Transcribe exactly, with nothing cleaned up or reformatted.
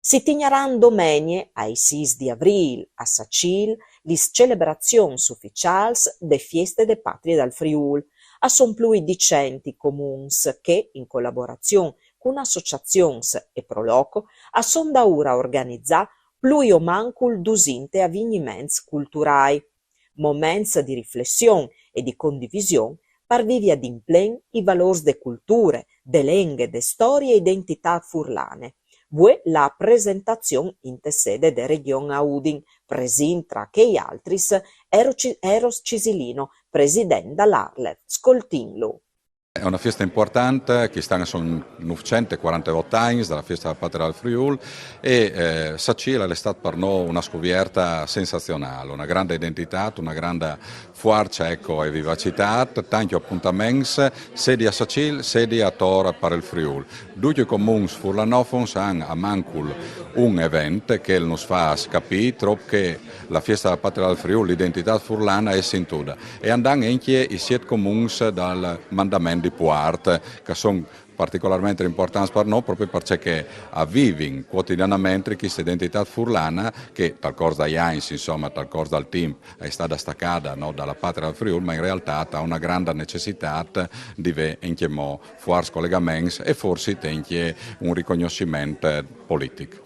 Si tignaran domenie ai sîs di Avrîl a Sacîl lis celebrazions uficiâls de Fieste de Patrie dal Friûl. A son plui di cent i comuns che, in colaborazion cun associazions e Pro Loco, a son daûr a organizâ plui o mancul dusinte avigniments culturâi, moments di riflession e di condivision par vivi a implen i valôrs de culture, de lenghe, de storie e identitât furlane. Vuê la presentazion inte sede de Regjon a Udin, presint tra chei altris Eros Cisilino, president dal ARLeF. Scoltìnlu. È una fiesta importante, quist'an a son nûfcent e cuarantevot agns da la Fiesta dal Patrie dal Friûl e Sacîl al è stât par nô una scuvierta sensazionâl, una granda identitât, una granda fuarce, eco, e vivacitât, tancj apontaments, sedi a Sacîl, sedi ator par il Friûl. Ducj i comuns furlanofons a àn a mancul un event che nus fâs capî trop che la Fiesta dal Patrie dal Friûl, la identitât furlana e je sintuda. E a 'nd àn encje i siet comuns dal mandament di Puart, che a son particolarmentri importants par nô, propit parcè che a vivin cuotidianamentri chista identitât furlana che tal cors dai agns, insome, tal cors dal timp e je stada stacada, no, da la Patrie dal Friûl, ma in realtât a àn una granda necessitât di vê encjemò fuarts colegaments e forsit encje un ricognossiment politic.